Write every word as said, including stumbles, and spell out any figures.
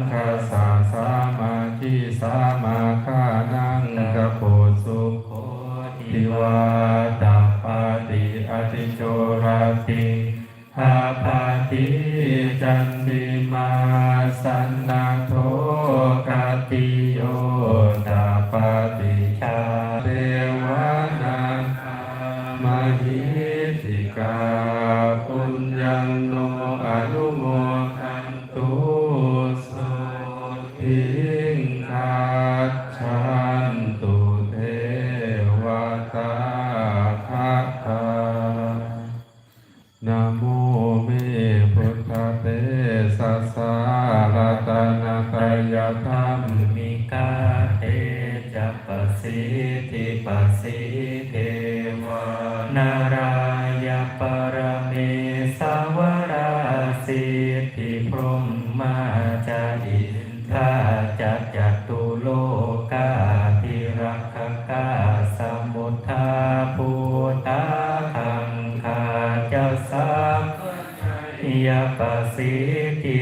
Saṅghassa sāmaggī, samagānaṃ tapo sukho. Divā tapati ādicco, rattiṃ ābhāti candimā, sannaddho khattiyo tapati cā, devā nāgā mahiddhikā, puññaṃ no anumodantu, sotthiṃ gacchantu devatāgatā. Namo me buddhatejasā, ratanattayadhammikā, tejapasiddhi pasīdevā, narāya paramesavarā, siddhi brahmā ca indā ca, catulokā dirakkhakā, samuddā bhūtā gaṅgā ca, sabbā jayapasiddhi